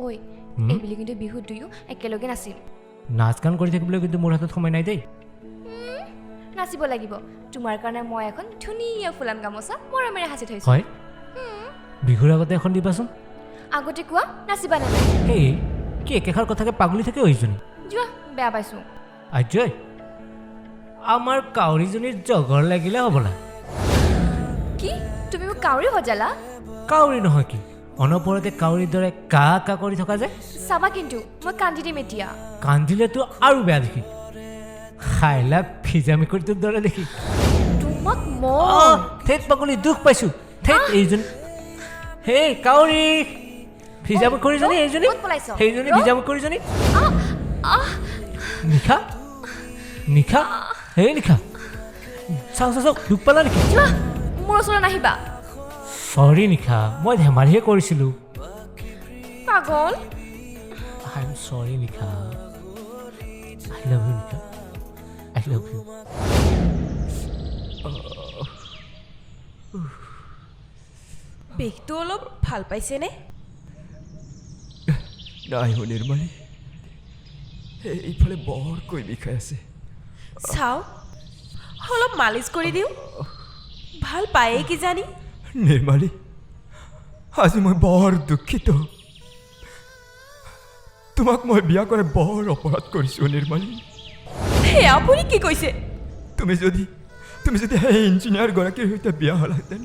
ঐ, এইবুলি কিন্তু বিহুত দুয়ো একেলগে নাচিম। নাচ গান কৰি থাকিবলৈ কিন্তু মোৰ হাতত সময় নাই দেই। নাচিব লাগিব। তোমাৰ কাৰণে মই এখন ধুনীয়া ফুলাম গামোচা মৰমেৰে সাঁচি থৈছোঁ। হয়, বিহুৰ আগতে এখন দিবাচোন। আগতে কোৱা, নাচিবা নে নাই? সেই কি একেষাৰ কথাকে পাগলি থাকে এইজনী। যোৱা, বেয়া পাইছোঁ। আজয়, আমাৰ কাউৰীজনীৰ জগৰ লাগিলে হ'বলা। কি, তুমি মোক কাউৰী সজালা? কাউৰী নহয় কি, অনবৰতে কাউৰীৰ দৰে কা কা কৰি থকা যে। চাবা কিন্তু, মই কান্দি দিম এতিয়া। কান্দিলেতো আৰু বেয়া দেখি, খাইলা ভিজা মেকুৰীটোৰ দৰে দেখি। তোমাক মই থেত পাগলি, দুখ পাইছোঁ। থেত এইজনী, হেই কাউৰী, ভিজা মেকুৰীজনী, এইজনী। ক'ত পলাইছ? সেইজনী। ৰ। ভিজা মেকুৰীজনী। নিশা, নিশা, হেই নিশা, চাওঁ চাওঁ চাওঁ, দুখ পালা নেকি? যোৱা, মোৰ ওচৰলৈ নাহিবা। চৰি নিশা, মই ধেমালিহে কৰিছিলোঁ। পাগল। I am sorry Nisha, I love you Nisha, I love you. বিষটো অলপ ভাল পাইছেনে? নাই অ' নিৰ্মালী, এইফালে বৰকৈ বিষাই আছে। চাওঁ, অলপ মালিচ কৰি দিওঁ, ভাল পায়েই কিজানি। নিৰ্মালী, আজি মই বৰ দুখিত। তোমাক মই বিয়া কৰাই বৰ অপৰাধ কৰিছোঁ নিৰ্মালী। হে, আপুনি কি কৈছে? তুমি যদি সেই ইঞ্জিনিয়াৰগৰাকীৰ সৈতে বিয়া হ'লাহেঁতেন,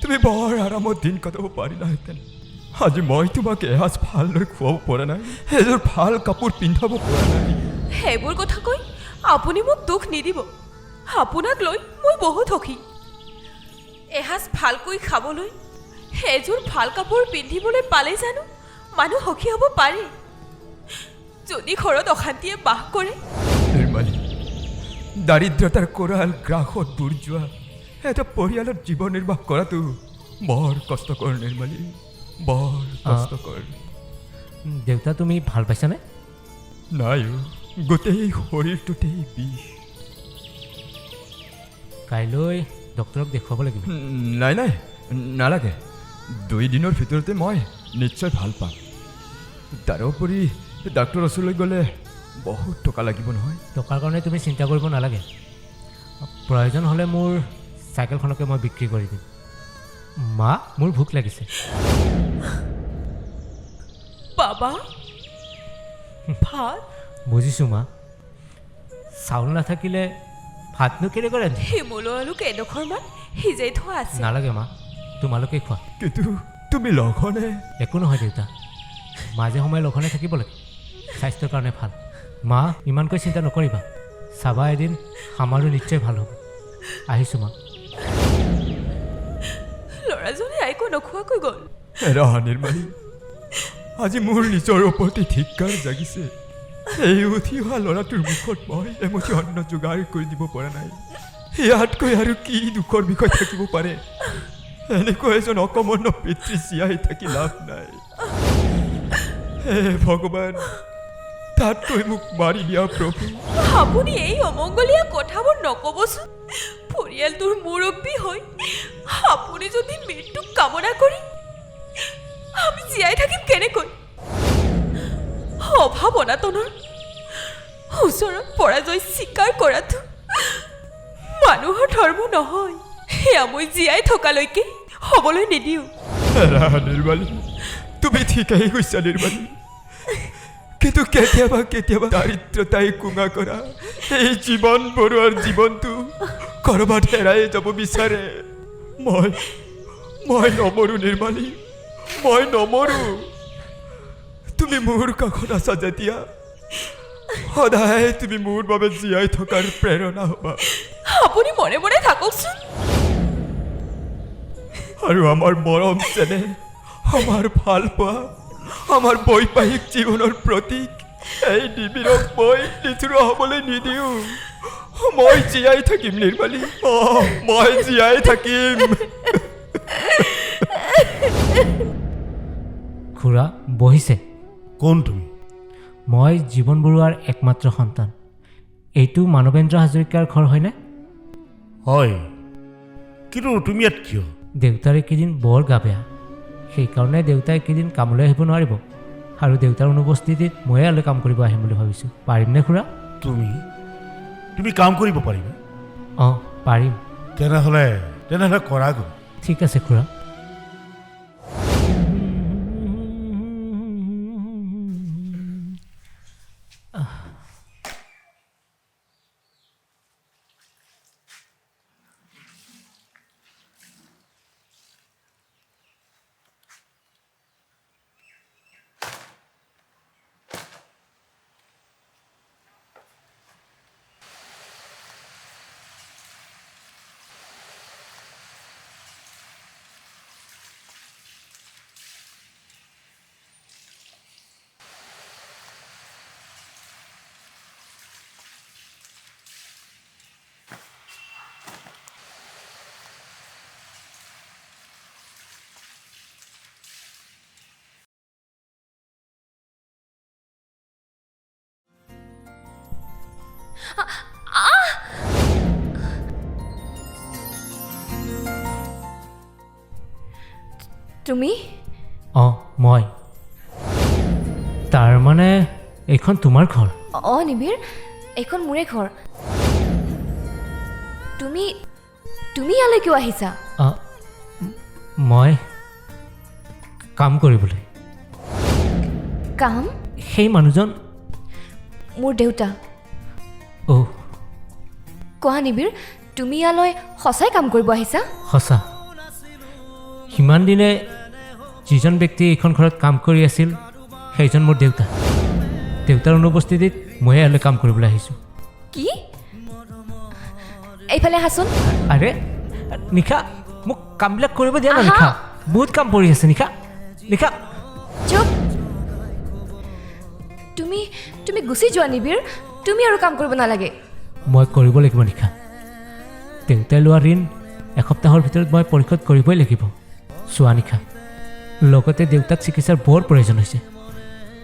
তুমি বৰ আৰামত দিন কটাব পাৰিলাহেঁতেন। আজি মই তোমাক এসাঁজ ভালদৰে খুৱাব পৰা নাই, এযোৰ ভাল কাপোৰ পিন্ধাব পৰা নাই। সেইবোৰ কথা কৈ আপুনি মোক দুখ নিদিব। আপোনাক লৈ মই বহুত সুখী। এসাঁজ ভালকৈ খাবলৈ, এযোৰ ভাল কাপোৰ পিন্ধিবলৈ পালে জানো মানুহ সুখী হ'ব পাৰে? যদি ঘৰত অশান্তিয়ে বাস কৰে? নিৰ্মালী, দাৰিদ্ৰতাৰ কৰাল গ্ৰাসত বুৰ যোৱা এটা পৰিয়ালত জীৱন নিৰ্বাহ কৰাটো বৰ কষ্টকৰ নিৰ্মালী, বৰ কষ্টকৰ। দেউতা, তুমি ভাল পাইছানে? নাই অ', গোটেই শৰীৰটোতেই বিষ। কাইলৈ ডক্তৰক দেখুৱাব লাগিব। নাই নাই, নালাগে। 2 দিনৰ ভিতৰতে মই নিশ্চয় ভাল পাম। তাৰোপৰি ডাক্তৰৰ ওচৰলৈ গ'লে বহুত টকা লাগিব নহয়। টকাৰ কাৰণে তুমি চিন্তা কৰিব নালাগে। প্ৰয়োজন হ'লে মোৰ চাইকেলখনকে মই বিক্ৰী কৰি দিম। মা, মোৰ ভোক লাগিছে। বাবা, ভাত। বুজিছোঁ মা, চাউল নাথাকিলে ভাতনো কেনেকৈ ৰান্ধিম? শিমলু আলু কেইডোখৰমান সিজাই থোৱা আছে। নালাগে মা, তোমালোকেই খোৱা। কিন্তু তুমি লঘোণে। একো নহয় দেউতা, মাজে সময়ে লঘোণে থাকিব লাগে, স্বাস্থ্যৰ কাৰণে ভাল। মা, ইমানকৈ চিন্তা নকৰিবা, চাবা এদিন আমাৰো নিশ্চয় ভাল হ'ব। আহিছোঁ মা। ল'ৰাজনে একো নোখোৱাকৈ গ'ল। এৰা নিৰ্মালী, আজি মোৰ নিজৰ ওপৰতে ধিক্কাৰ জাগিছে। এই উঠি অহা ল'ৰাটোৰ মুখত মই এমুঠি অন্ন যোগাৰ কৰি দিব পৰা নাই। ইয়াতকৈ আৰু কি দুখৰ বিষয় থাকিব পাৰে? এনেকুৱা এজন অকৰ্মণ্য পিতৃ জীয়াই থাকি লাভ নাই। হে ভগৱান, তাতকৈ মোক মাৰি দিয়া প্ৰভু। আপুনি এই অমংগলীয়া কথাবোৰ নক'বচোন। পৰিয়ালটোৰ মুৰব্বী হৈ আপুনি যদি মৃত্যুক কামনা কৰি, আমি জীয়াই থাকিম কেনেকৈ? অভাৱ অনাটনৰ ওচৰত পৰাজয় স্বীকাৰ কৰাটো মানুহৰ ধৰ্ম নহয়। সেয়া মই জীয়াই থকালৈকে হ'বলৈ নিদিওঁ। এৰা নিৰ্মালী, তুমি ঠিকেই কৈছা নিৰ্মালী। কিন্তু কেতিয়াবা কেতিয়াবা দাৰিদ্ৰতাই কোঙা কৰা এই জীৱন বৰুৱাৰ জীৱনটো ক'ৰবাত হেৰাই যাব বিচাৰে। মই নমৰো নিৰ্মালী, মই নমৰো। তুমি মোৰ কাষত আছা যেতিয়া সদায় তুমি মোৰ বাবে জীয়াই থকাৰ প্ৰেৰণা হ'বা। আপুনি মনে মনে থাককচোন। আৰু আমাৰ মৰম চেনেহ, আমাৰ ভালপোৱা, আমাৰ বৈবাহিক জীৱনৰ প্ৰতীক এই নিবিড়ক মই নিথৰুৱা হ'বলৈ নিদিওঁ। মই জীয়াই থাকিম নিৰ্মালী, অঁ, মই জীয়াই থাকিম। খুৰা, বহিছে। কোন তুমি? মই জীৱন বৰুৱাৰ একমাত্ৰ সন্তান। এইটো মানৱেন্দ্ৰ হাজৰিকাৰ ঘৰ হয়নে? হয়, কিন্তু তুমি ইয়াত কিয়? দেউতাৰ এইকেইদিন বৰ গা বেয়া, সেইকাৰণে দেউতাই এইকেইদিন কামলৈ আহিব নোৱাৰিব। আৰু দেউতাৰ অনুপস্থিতিত ময়ে ইয়ালৈ কাম কৰিব আহিম বুলি ভাবিছোঁ। পাৰিমনে খুৰা? তুমি তুমি কাম কৰিব পাৰিবা? অঁ, পাৰিম। তেনেহ'লে কৰাগৈ। ঠিক আছে খুৰা। তুমি? অঁ, মই। তাৰমানে এইখন তোমাৰ ঘৰ? অঁ নিবিড়, এইখন মোৰে ঘৰ। তুমি তুমি ইয়ালৈ কিয় আহিছা? মই কাম কৰিবলৈ। কাম? সেই মানুহজন মোৰ দেউতা। অ'। কোৱা নিবিড়, তুমি ইয়ালৈ সঁচাই কাম কৰিব আহিছা? সঁচা। সিমান দিনে যিজন ব্যক্তি এইখন ঘৰত কাম কৰি আছিল সেইজন মোৰ দেউতা। দেউতাৰ অনুপস্থিতিত ময়ে ইয়ালৈ কাম কৰিবলৈ আহিছোঁ। কি? এইফালে আহাচোন। আৰে নিশা, মোক কামবিলাক কৰিব দিয়া না। নিশা, বহুত কাম পৰি আছে। নিশা, নিশা। চুপ। তুমি তুমি গুচি যোৱা নিবিড়, তুমি আৰু কাম কৰিব নালাগে। মই কৰিব লাগিব নিশা। দেউতাই লোৱা ঋণ এসপ্তাহৰ ভিতৰত মই পৰিশোধ কৰিবই লাগিব। চোৱা নিশা, লগতে দেউতাক চিকিৎসাৰ বৰ প্ৰয়োজন হৈছে।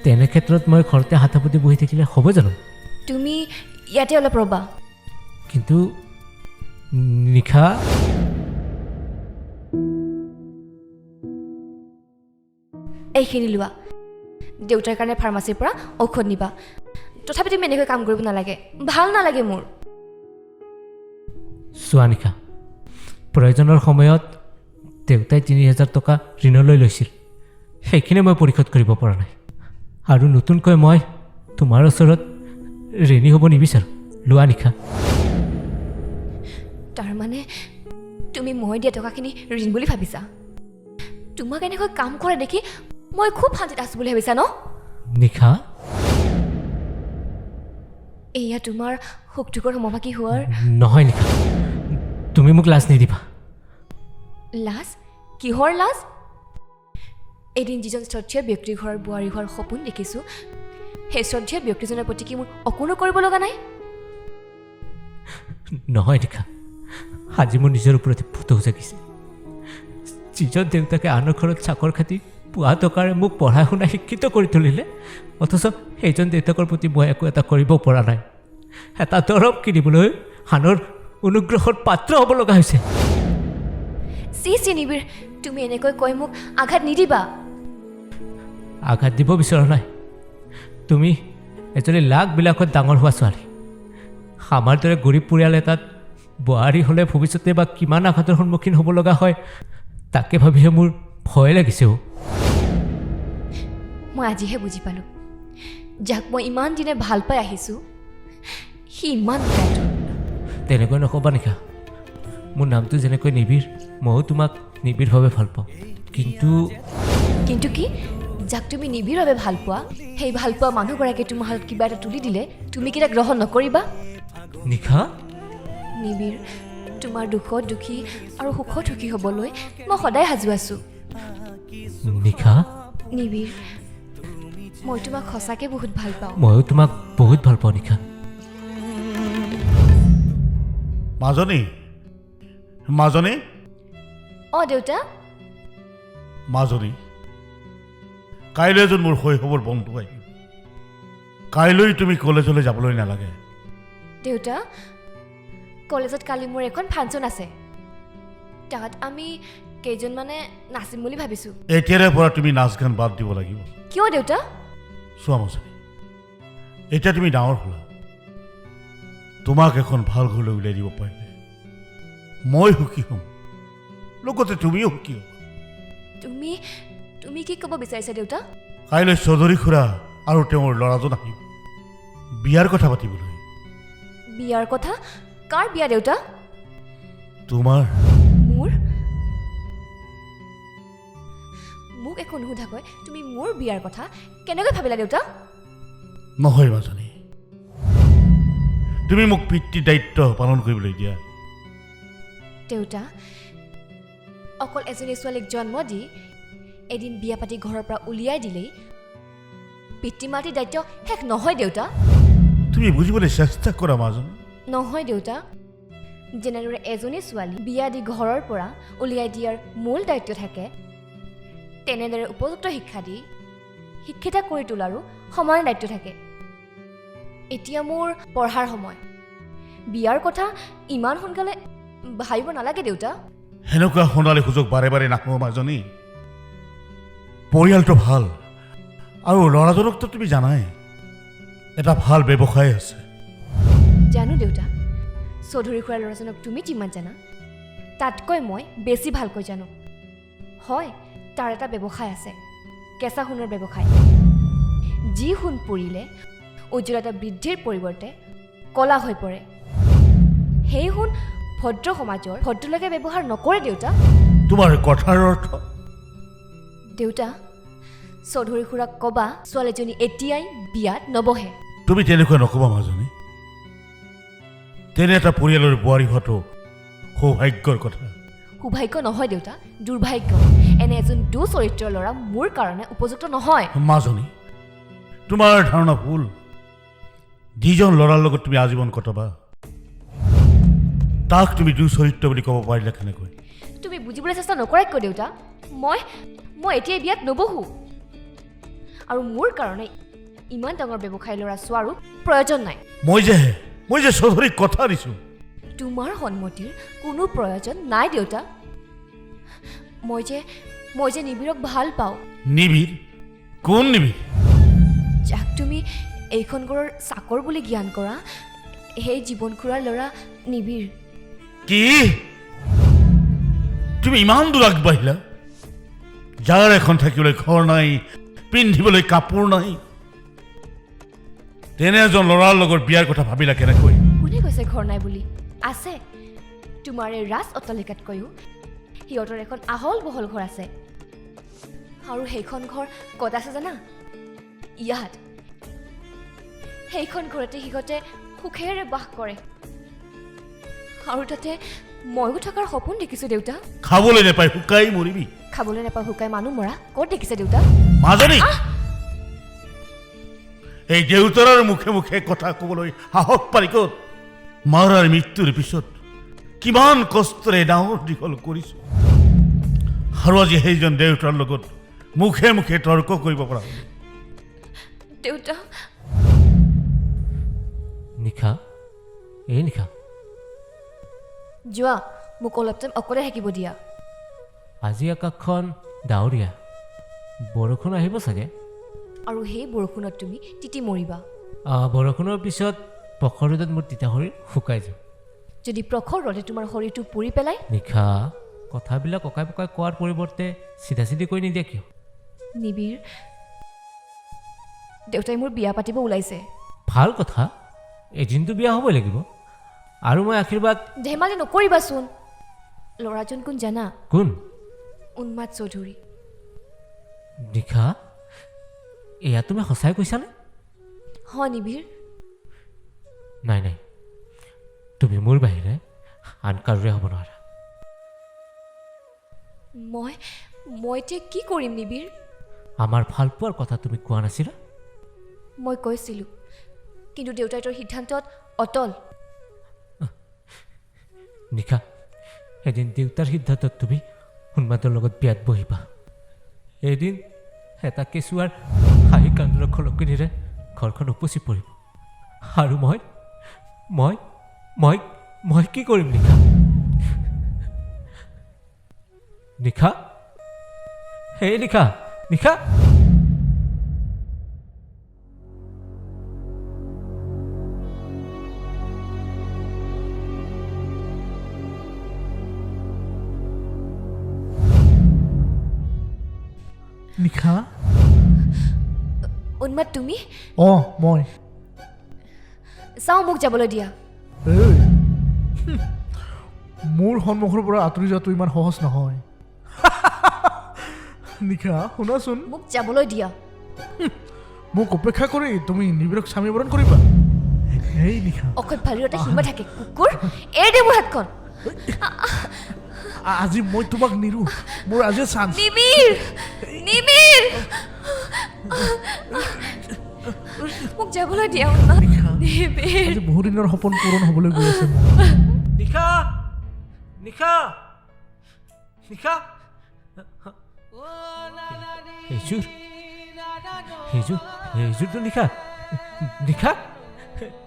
তেনে ক্ষেত্ৰত মই ঘৰতে হাত সাৱটি বহি থাকিলে হ'ব জানো? তুমি ইয়াতে অলপ ৰ'বা। কিন্তু নিশা। এইখিনি লোৱা, দেউতাৰ কাৰণে ফাৰ্মাচীৰ পৰা ঔষধ নিবা। তথাপি তুমি এনেকৈ কাম কৰিব নালাগে, ভাল নালাগে মোৰ। চোৱা নিশা, প্ৰয়োজনৰ সময়ত দেউতাই 3000 টকা ঋণলৈ লৈছিল, সেইখিনি মই পৰিশোধ কৰিব পৰা নাই। আৰু নতুনকৈ মই তোমাৰ ওচৰত ঋণী হ'ব নিবিচাৰোঁ। লোৱা নিশা। তাৰমানে তুমি মই দিয়া টকাখিনি ঋণ বুলি ভাবিছা? তোমাক এনেকৈ কাম কৰা দেখি মই খুব শান্তিত আছোঁ বুলি ভাবিছা ন? নিশা, এয়া তোমাৰ সুখ দুখৰ সমভাগী হোৱাৰ নহয় নিশা, তুমি মোক লাজ নিদিবা। লাজ? কিহৰ লাজ? এদিন যিজন শ্ৰদ্ধেয় ব্যক্তিৰ ঘৰৰ বোৱাৰী হোৱাৰ সপোন দেখিছোঁ, সেই শ্ৰদ্ধেয় ব্যক্তিজনৰ প্ৰতি কি মোৰ অকণো কৰিব লগা নাই? নহয় নিশা, আজি মোৰ নিজৰ ওপৰতে পুতৌ জাগিছে। যিজন দেউতাকে আনৰ ঘৰত চাকৰ খাটি পোৱা টকাৰে মোক পঢ়া শুনা শিক্ষিত কৰি তুলিলে, অথচ সেইজন দেউতাকৰ প্ৰতি মই একো এটা কৰিব পৰা নাই। এটা দৰৱ কিনিবলৈ আনৰ অনুগ্ৰহৰ পাত্ৰ হ'ব লগা হৈছে। চি চি নিবিড়, তুমি এনেকৈ কৈ মোক আঘাত নিদিবা। আঘাত দিব বিচৰা নাই। তুমি এজনী লাখ বিলাকত ডাঙৰ হোৱা ছোৱালী। আমাৰ দৰে গৰীব পৰিয়াল এটাত বোৱাৰী হ'লে ভৱিষ্যতে বা কিমান আঘাতৰ সন্মুখীন হ'ব লগা হয়, তাকে ভাবিহে মোৰ ভয় লাগিছে। অ'। মই আজিহে বুজি পালোঁ, যাক মই ইমান দিনে ভাল পাই আহিছোঁ সি ইমান বেয়া। তেনেকৈ নক'বা নিশা। মোৰ নামটো যেনেকৈ নিবিড়, ময়ো তোমাক নিবিড়ভাৱে ভাল পাওঁ। কিন্তু কিন্তু কি? যাক তুমি নিবিড়ভাৱে ভাল পোৱা, সেই ভাল পোৱা মানুহগৰাকীয়ে তোমাৰ হাতত কিবা এটা তুলি দিলে তুমি কি তাক গ্ৰহণ নকৰিবা? নিশা। নিবিড়, তোমাৰ দুখত দুখী আৰু সুখত সুখী হ'বলৈ মই সদায় সাজু আছোঁ। নিশা। নিবিড়, মই তোমাক সঁচাকৈ বহুত ভাল পাওঁ। ময়ো তোমাক বহুত ভাল পাওঁ নিশা। মাজনী, মাজনী। অঁ দেউতা। মাজনী, কাইলৈ এজন মোৰ শৈশৱৰ বন্ধু আহিব। কাইলৈ তুমি কলেজলৈ যাবলৈ নালাগে। দেউতা, কলেজত কালি মোৰ এখন ফাংচন আছে, তাত আমি কেইজনমানে নাচিম বুলি ভাবিছোঁ। এতিয়াৰে পৰা তুমি নাচ গান বাদ দিব লাগিব। কিয় দেউতা? চোৱা মাজনী, এতিয়া তুমি ডাঙৰ হ'লা, তোমাক এখন ভাল ঘৰলৈ উলিয়াই দিব পাৰিলে মই সুখী হ'ম, লগতে তুমিও সুখী হ'বা। তুমি তুমি কি ক'ব বিচাৰিছা দেউতা? কাইলৈ চৌধুৰী খুৰা আৰু তেওঁৰ ল'ৰাজন আহিব বিয়াৰ কথা পাতিবলৈ। বিয়াৰ কথা? কাৰ বিয়া দেউতা? তোমাৰ। মোৰ? মোক একো নুসুধাকৈ তুমি মোৰ বিয়াৰ কথা কেনেকৈ ভাবিলা দেউতা? নহয় মাজনী, তুমি মোক পিতৃৰ দায়িত্ব পালন কৰিবলৈ দিয়া। দেউতা, অকল এজনী ছোৱালীক জন্ম দি এদিন বিয়া পাতি ঘৰৰ পৰা উলিয়াই দিলেই পিতৃ মাতৃৰ দায়িত্ব শেষ নহয় দেউতা। তুমি বুজিবলৈ চেষ্টা কৰা মাজনী। নহয় দেউতা, যেনেদৰে এজনী ছোৱালী বিয়া দি ঘৰৰ পৰা উলিয়াই দিয়াৰ মূল দায়িত্ব থাকে, তেনেদৰে উপযুক্ত শিক্ষা দি শিক্ষিতা কৰি তোলাৰো সমানে দায়িত্ব থাকে। এতিয়া মোৰ পঢ়াৰ সময়, বিয়াৰ কথা ইমান সোনকালে ভাবিব নালাগে দেউতা। সেনেকুৱা সোণালী সুযোগ বাৰে বাৰে নাহো মাজনী। পৰিয়ালটো ভাল আৰু ল'ৰাজনকতো তুমি জানাই, এটা ভাল ব্যৱসায় আছে। জানো দেউতা, চৌধুৰী খুৰাৰ ল'ৰাজনক তুমি যিমান জানা তাতকৈ মই বেছি ভালকৈ জানো। হয়, তাৰ এটা ব্যৱসায় আছে, কেঁচা সোণৰ ব্যৱসায়। যি সোণ পুৰিলে উজ্জ্বলতা বৃদ্ধিৰ পৰিৱৰ্তে কলা হৈ পৰে, সেই সোণ ভদ্ৰ সমাজৰ ভদ্ৰলোকে ব্যৱহাৰ নকৰে দেউতা। তোমাৰ কথাৰ অৰ্থ? দেউতা, চৌধুৰী খুৰাক ক'বা ছোৱালীজনী এতিয়াই বিয়াত নবহে। তুমি তেনেকুৱা নক'বা মাজনী, তেনে এটা পৰিয়ালৰ বোৱাৰী হোৱাটো সৌভাগ্যৰ কথা। সৌভাগ্য নহয় দেউতা, দুৰ্ভাগ্য। এনে এজন দুচৰিত্ৰৰ ল'ৰা মোৰ কাৰণে উপযুক্ত নহয়। মাজনী, তোমাৰ ধাৰণা ভুল। যিজন ল'ৰাৰ লগত তুমি আজীৱন কটাবা তাক তুমি দুচৰিত্ৰ বুলি ক'ব পাৰিলা কেনেকৈ? তুমি বুজিবলৈ চেষ্টা নকৰা কিয় দেউতা? মই মই এতিয়াই বিয়াত নবহোঁ, আৰু মোৰ কাৰণে ইমান ডাঙৰ ব্যৱসায়ী ল'ৰা চোৱাৰো প্ৰয়োজন নাই। মই যে চৌধুৰীক কথা দিছোঁ। তোমাৰ সন্মতিৰ কোনো প্ৰয়োজন নাই দেউতা। মই যে নিবিড়ক ভাল পাওঁ। নিবিড়? কোন নিবিড়? যাক তুমি এইখন ঘৰৰ চাকৰ বুলি জ্ঞান কৰা, সেই জীৱন খুৰাৰ ল'ৰা নিবিড়। কি তুমি ইমান দূৰ আগবাঢ়িলা? যাৰ এখন থাকিবলৈ ঘৰ নাই, পিন্ধিবলৈ কাপোৰ নাই, তেনে এজন ল'ৰাৰ লগত বিয়াৰ কথা ভাবিলা কেনেকৈ? কোনে কৈছে ঘৰ নাই বুলি? আছে, তোমাৰ এই ৰাজ অট্টালিকাতকৈও সিহঁতৰ এখন আহল বহল ঘৰ আছে। আৰু সেইখন ঘৰ ক'ত আছে জানা? ইয়াত। সেইখন ঘৰতে সিহঁতে সুখেৰে বাস কৰে, আৰু তাতে ময়ো থকাৰ সপোন দেখিছোঁ দেউতা। খাবলৈ নাপায় শুকাই মৰিবি। খাবলৈ নাপায় শুকাই মানুহ মৰা ক'ত দেখিছে দেউতা? মাজনী, এই দেউতাৰৰ মুখে মুখে কথা ক'বলৈ সাহস পাৰি ক'ত? মাৰাৰ মৃত্যুৰ পিছত কিমান কষ্টৰে ডাঙৰ দীঘল কৰিছোঁ, আৰু আজি সেইজন দেউতাৰ লগত মুখে মুখে তৰ্ক কৰিব পৰা হ'ল। দেউতা। নিশা, এই নিশা। যোৱা, মোক অলপ টাইম অকলে থাকিব দিয়া। আজি আকাশখন ডাৱৰীয়া, বৰষুণ আহিব চাগে। আৰু সেই বৰষুণত তুমি তিতি মৰিবা। বৰষুণৰ পিছত প্ৰখৰ ৰ'দত মোৰ তিতা শৰীৰ শুকাই যাব। যদি প্ৰখৰ ৰ'দে তোমাৰ শৰীৰটো পুৰি পেলায়? নিশা, কথাবিলাক অকাই পকাই কোৱাৰ পৰিৱৰ্তে চিধা চিধি কৈ নিদিয়া কিয়? নিবিড়, দেউতাই মোৰ বিয়া পাতিব ওলাইছে। ভাল কথা, এদিনতো বিয়া হ'বই লাগিব। আৰু মই আশীৰ্বাদ। ধেমালি নকৰিবাচোন। ল'ৰাজন কোন জানা? কোন? উন্মাদ চৌধুৰী। নিশা, এয়া তুমি সঁচাই কৈছানে? হয় নিবিড়। নাই নাই, তুমি মোৰ বাহিৰে আন কাৰোৰে হ'ব নোৱাৰা। মই মই এতিয়া কি কৰিম নিবিড়? আমাৰ ভালপোৱাৰ কথা তুমি কোৱা নাছিলা? মই কৈছিলোঁ, কিন্তু দেউতাই তোৰ সিদ্ধান্তত অটল। নিশা, এদিন দেউতাৰ সিদ্ধান্তত তুমি উন্মাদৰ লগত বিয়াত বহিবা। এদিন এটা কেঁচুৱাৰ হাঁহি কান্দোনৰ খলকনিৰে ঘৰখন উপচি পৰিব। আৰু মই মই মই মই কি কৰিম নিশা? নিশা, হে নিশা, নিশা। উন্মাদ তুমি? অঁ, মই। চাওঁ, মোক যাবলৈ দিয়া। এই, মোৰ সন্মুখৰ পৰা আঁতৰি যোৱাটো ইমান সহজ নহয়। নিশা, শুনাচোন। মোক যাবলৈ দিয়া। মোক উপেক্ষা কৰি তুমি নিবিড়ক স্বামীবৰণ কৰিবা? এই নিশা। অসভ্যালিৰ এটা সীমা থাকে। কুকুৰ, এৰি দে মোৰ হাতখন। আজি মই তোমাক নিৰো। মোৰ আজি চান্স। নিবিড়, নিবিড়, মোক যাবলৈ দিয়া। উন্মাদ। নিশা। নিবিড়। আজি বহুদিনৰ সপোন পূৰণ হ'বলৈ গৈ আছে মোৰ। নিশা, নিশা, নিশা, সেইযোৰ সেইযোৰ সেইযোৰটো নিশা, নিশা,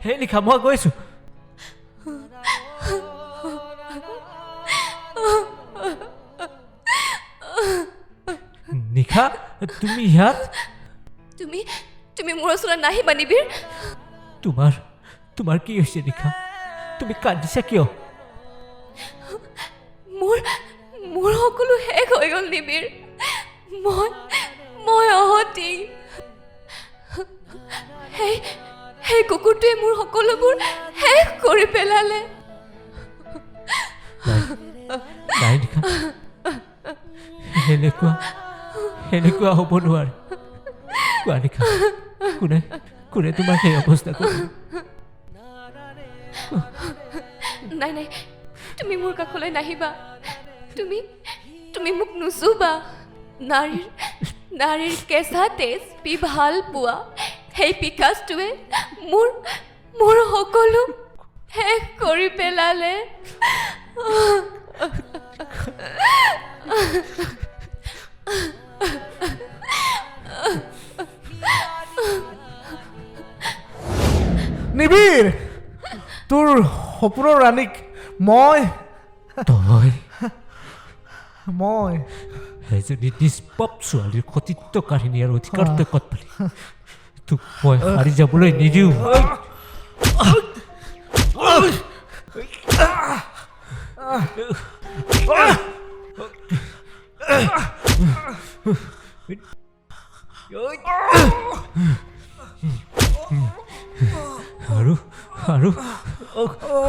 হে নিশা, মই গৈছোঁ। নিশা, তুমি ইয়াত? তুমি তুমি মোৰ ওচৰলৈ নাহিবা নিবিড়। তোমাৰ কি হৈছে নিশা? তুমি কান্দিছা কিয়? মোৰ মোৰ সকলো শেষ হৈ গ'ল নিবিড়। মই অহতি। সেই কুকুৰটোৱে মোৰ সকলোবোৰ শেষ কৰি পেলালে। নাই নাই নিশা, সেনেকুৱা হ'ব নোৱাৰে। কোৱা নিশা, কোনে কোনে তোমাক সেই অৱস্থা কৰিলে? নাই নাই, তুমি মোৰ কাষলৈ নাহিবা। তুমি তুমি মোক নুচুবা। নাৰীৰ নাৰীৰ কেঁচা তেজ পি ভাল পোৱা সেই পিকাজটোৱে মোৰ মোৰ সকলো শেষ কৰি পেলালে। নিবিড়, তোৰ সপোনৰ ৰাণীক মই। তই? মই। এজনী নিষ্পাপ ছোৱালীৰ সতীত্ব কাঢ়ি নিয়াৰ অধিকাৰ তই ক'ত পালি? তোক মই সাৰি যাবলৈ নিদিওঁ। আৰু আৰু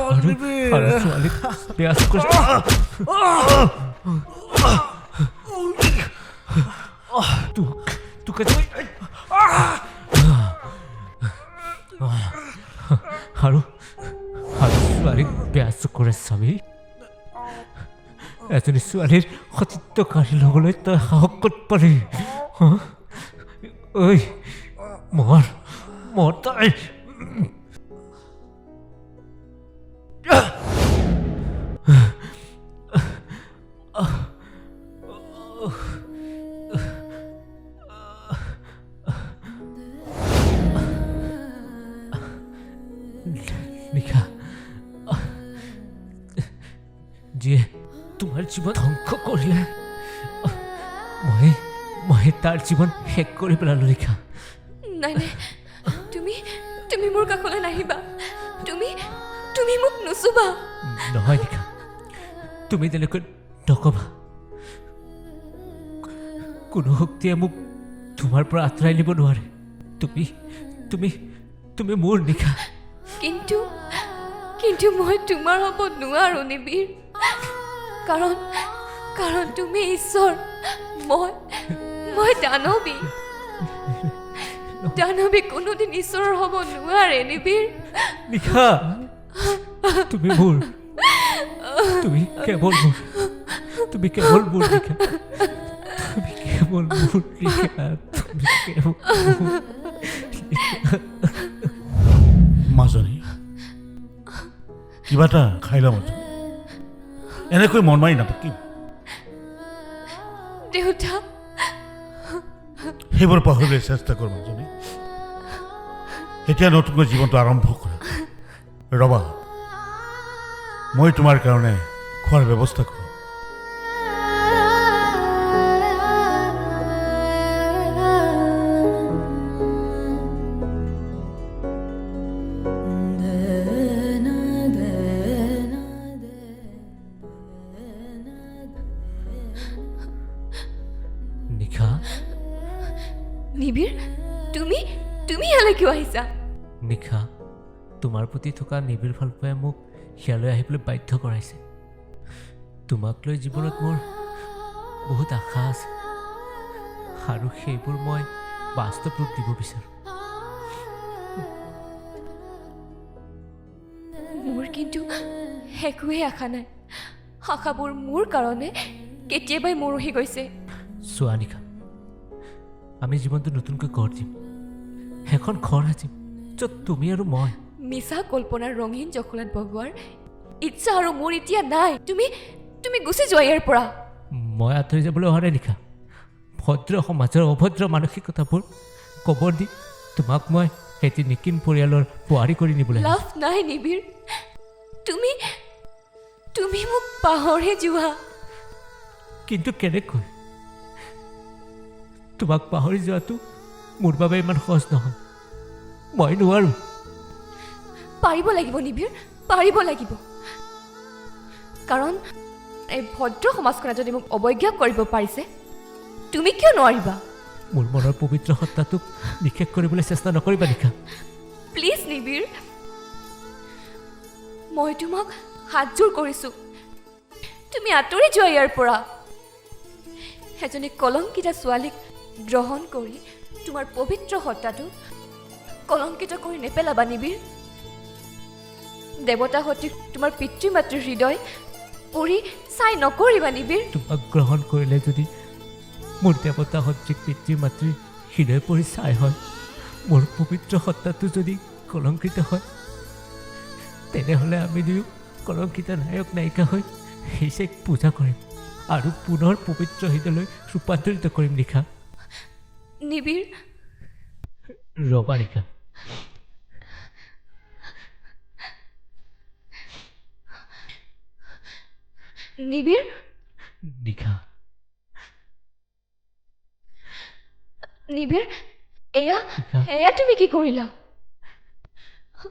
আৰু আৰু ছোৱালীক বেয়া চকুৰে, তোক আজি, আৰু আৰু ছোৱালীক বেয়া চকুৰে চাবি? এজনী ছোৱালীৰ সতীত্ব কাঢ়ি ল'বলৈ তই সাহস ক'ত পালি? হা? ঐ মৰ, মৰ তই। নিশা, যিয়ে তোমাৰ জীৱন ধ্বংস কৰিলে, মই মই তাৰ জীৱন শেষ কৰি পেলালো নিশা। নাই নাই, তুমি তুমি মোৰ কাষলৈ নাহিবা। তুমি তুমি মোক নুচুবা। নহয় নিশা, তুমি তেনেকৈ নকবা। কোনো শক্তিয়ে মোক তোমাৰ পৰা আঁতৰাই নিব নোৱাৰে। তুমি তুমি তুমি মোৰ নিশা। কিন্তু কিন্তু মই তোমাৰ হ'ব নোৱাৰো নিবিড়। কাৰণ কাৰণ তুমি ঈশ্বৰ, মই মই দানৱী। দানৱী কোনোদিন ঈশ্বৰৰ হ'ব নোৱাৰে নিবিড়। নিশা, তুমি মোৰ, তুমি কেৱল মোৰ, তুমি কেৱল মোৰ নিশা, তুমি কেৱল মোৰ নিশা, তুমি কেৱল মোৰ। মাজনী, কিবা এটা খাই লোৱা মাজনী। এনেকৈ মন মাৰি নাথাকিম। দেউতা। সেইবোৰ পাহৰিবলৈ চেষ্টা কৰ মাজনী। এতিয়া নতুনকৈ জীৱনটো আৰম্ভ কৰা। ৰবা, মই তোমাৰ কাৰণে খোৱাৰ ব্যৱস্থা কৰোঁ। নিশা। নিবিড়, তুমি তুমি ইয়ালৈ কিয় আহিছা? নিশা, তোমাৰ প্ৰতি থকা নিবিড় ভালপোৱাই মোক ইয়ালৈ আহিবলৈ বাধ্য কৰাইছে। তোমাক লৈ জীৱনত মোৰ বহুত আশা আছে আৰু সেইবোৰ মই বাস্তৱ ৰূপ দিব বিচাৰোঁ। মোৰ কিন্তু একোৱেই আশা নাই। আশাবোৰ মোৰ কাৰণে কেতিয়াবাই মৰহি গৈছে। চোৱা নিশা, আমি জীৱনটো নতুনকৈ গঢ় দিম, এখন ঘৰ সাজিম য'ত তুমি আৰু মই। মিছা কল্পনাৰ ৰঙীন জখলাত বগোৱাৰ ইচ্ছা আৰু মোৰ এতিয়া নাই। তুমি তুমি গুচি যোৱা ইয়াৰ পৰা। মই আঁতৰি যাবলৈ অহা নাই নিশা। ভদ্ৰ সমাজৰ অভদ্ৰ মানসিকতাবোৰ কবৰ দি তোমাক মই এটি নিকিন পৰিয়ালৰ বোৱাৰী কৰি নিবলৈ আহিছোঁ। লাভ নাই নিবিড়, তুমি তুমি মোক পাহৰি যোৱা। কিন্তু কেনেকৈ? তোমাক পাহৰি যোৱাটো মোৰ বাবে ইমান সহজ নহয়, মই নোৱাৰোঁ। পাৰিব লাগিব নিবিড়, পাৰিব লাগিব। কাৰণ এই ভদ্ৰ সমাজখনে যদি মোক অৱজ্ঞা কৰিব পাৰিছে, তুমি কিয় নোৱাৰিবা? মোৰ মনৰ পবিত্ৰ সত্তাটোক নিষেধ কৰিবলৈ চেষ্টা নকৰিবা নিশা। প্লিজ নিবিড়, মই তোমাক হাতযোৰ কৰিছোঁ, তুমি আঁতৰি যোৱা ইয়াৰ পৰা। এজনী কলংকিতা ছোৱালীক গ্ৰহণ কৰি তোমাৰ পবিত্ৰ সত্তাটো কলংকিত কৰি নেপেলাবা নিবিড়। দেৱতা সদৃশ তোমাৰ পিতৃ মাতৃৰ হৃদয় পৰি ছাই নকৰিবা নিবিড়। তোমাক গ্ৰহণ কৰিলে যদি মোৰ দেৱতা সদৃশ পিতৃ মাতৃৰ হৃদয় পৰি ছাই হয়, মোৰ পবিত্ৰ সত্তাটো যদি কলংকিত হয়, তেনেহ'লে আমি দুয়ো কলংকিত নায়ক নায়িকা হৈ সেই পূজা কৰিম আৰু পুনৰ পবিত্ৰ হৃদয়লৈ ৰূপান্তৰিত কৰিম নিশা। নিবিড়। ৰবা নিশা, নিবিড়। নিশা, নিবিড়, এয়া এয়া তুমি কি কৰিলা?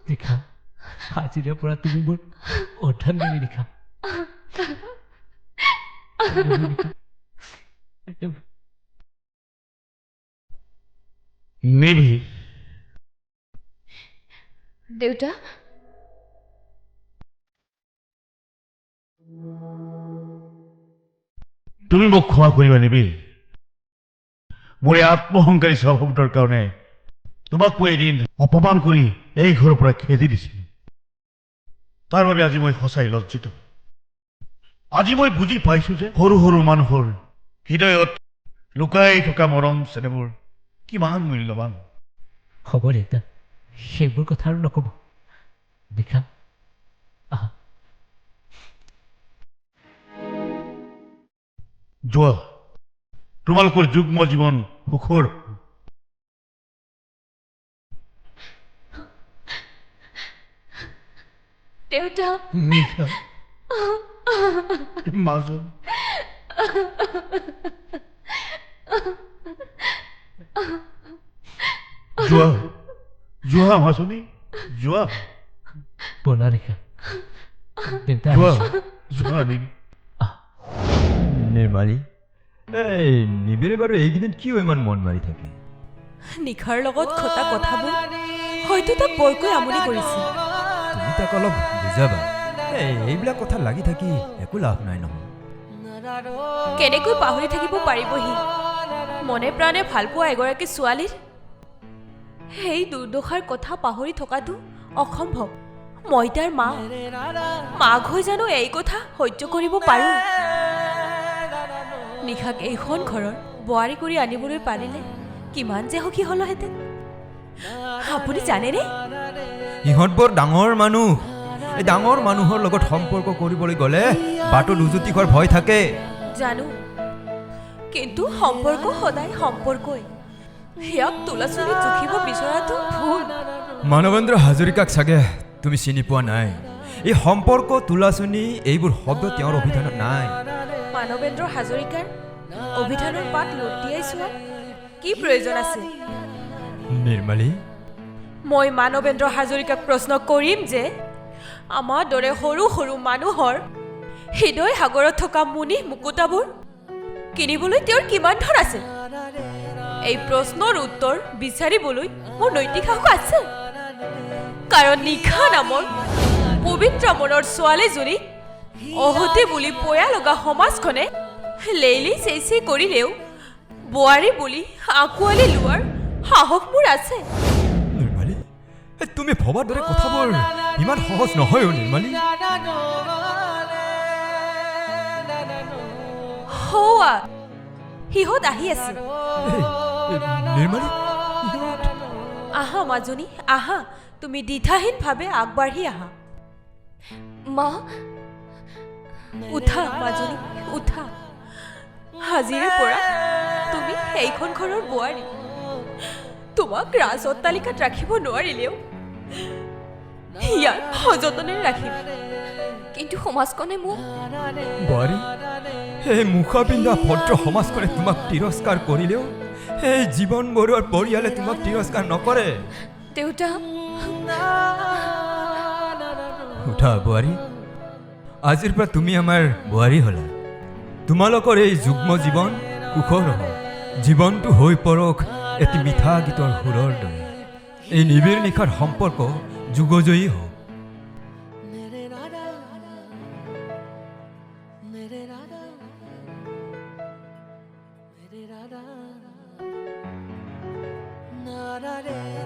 নিশা, আজিৰে পৰা তুমি মোৰ অৰ্ধাংগিনী নিশা। নিবিড়। দেউতা, তুমি মোক ক্ষমা কৰিবা নিবিড়। মোৰ এই আত্মহংকাৰী স্বভাৱটোৰ কাৰণে তোমাক মই এদিন অপমান কৰি এই ঘৰৰ পৰা খেদি দিছিলোঁ। তাৰ বাবে আজি মই সঁচাই লজ্জিত। আজি মই বুজি পাইছোঁ যে সৰু সৰু মানুহৰ হৃদয়ত লুকাই থকা মৰম চেনেহবোৰ কিমান মূল্যৱান। হ'ব দেউতা, সেইবোৰ কথা আৰু নক'ব। নিশা, আহা। যোৱা, তোমালোকৰ যুগ্ম জীৱন সুখৰ। দেউতা। নিশা, মাজত যোৱা, যোৱা মাজনী, যোৱা। ব'লা নিশা। দেউতা, যোৱা, যোৱা নেকি। নিৰ্মালী, এই নিবিড়ে বাৰু এইকেইদিন কিয় ইমান মন মাৰি থাকে? নিশাৰ লগত ঘটা কথাবোৰ হয়তো তাক বৰকৈ আমনি কৰিছে। তুমি তাক অলপ বুজাবা, এইবিলাক কথা লাগি থাকি একো লাভ নাই নহয়। কেনেকৈ পাহৰি থাকিব পাৰিবহি মনে প্ৰাণে ভালপোৱা এগৰাকী ছোৱালীৰ সেই দুৰ্দশাৰ কথা পাহৰি থকাটো অসম্ভৱ। মই তাৰ মা, মাক হৈ জানো এই কথা সহ্য কৰিব পাৰোঁ? নিশাক এইখন ঘৰৰ বোৱাৰী কৰি আনিবলৈ পাৰিলে কিমান যে সুখী হ'লোহেঁতেন, আপুনি জানেনে? সিহঁত বৰ ডাঙৰ মানুহ। এই ডাঙৰ মানুহৰ লগত সম্পৰ্ক কৰিবলৈ গ'লে বাটত উজুতি খোৱাৰ ভয় থাকে। জানো, কিন্তু সম্পৰ্ক সদায় সম্পৰ্কই। ইয়াক তোলাচুলি জুখিব বিচৰাটো ভুল। মানৱেন্দ্ৰ হাজৰিকাক চাগে তুমি চিনি পোৱা নাই। এই সম্পৰ্ক, তোলাচুনি এইবোৰ শব্দ তেওঁৰ অভিধানত নাই। মানৱেন্দ্ৰ হাজৰিকাৰ অভিধানৰ পাত লুটিয়াই চোৱাৰ কি প্ৰয়োজন আছে? নিৰ্মালী, মই মানৱেন্দ্ৰ হাজৰিকাক প্ৰশ্ন কৰিম যে আমাৰ দৰে সৰু সৰু মানুহৰ হৃদয় সাগৰত থকা মুনি মুকুতাবোৰ কিনিবলৈ তেওঁৰ কিমান ধন আছে? এই প্ৰশ্নৰ উত্তৰ বিচাৰিবলৈ মোৰ নৈতিক সাহস আছে। কাৰণ নিশা নামৰ পবিত্ৰ মনৰ ছোৱালীজনীক অহতে বুলি পয়া লগা সমাজখনে লেইলি চেইচেই কৰিলেও বোৱাৰী বুলি আঁকোৱালি লোৱাৰ সাহস মোৰ আছে। নিৰ্মালী, তুমি ভবাৰ দৰে কথাবোৰ ইমান সহজ নহয় অ' নিৰ্মালী। সৌৱা সিহঁত আহি আছে। নিৰ্মালী, আহা মাজনী, আহা, তুমি দ্বিধাহীনভাৱে আগবাঢ়ি আহা। মা, উঠা মাজনী, উঠা। আজিৰে পৰা তুমি এইখন ঘৰৰ বোৱাৰী। তোমাক ৰাজ অট্টালিকাত ৰাখিব নোৱাৰিলেও ইয়াত সযতনে ৰাখিম। কিন্তু সমাজখনে মোক বোৱাৰী, এই মুখা পিন্ধা ভদ্ৰ সমাজখনে তোমাক তিৰস্কাৰ কৰিলেও এই জীৱন বৰুৱাৰ পৰিয়ালে তোমাক তিৰস্কাৰ নকৰে। দেউতা। উঠা বোৱাৰী, আজিৰ পৰা তুমি আমাৰ বোৱাৰী হ'লা। তোমালোকৰ এই যুগ্ম জীৱন সুখৰ হওক, জীৱনটো হৈ পৰক এটি মিঠা গীতৰ সুৰৰ দৰে। এই নিবিড় নিশাৰ সম্পৰ্ক যুগজয়ী হওক। Na na na.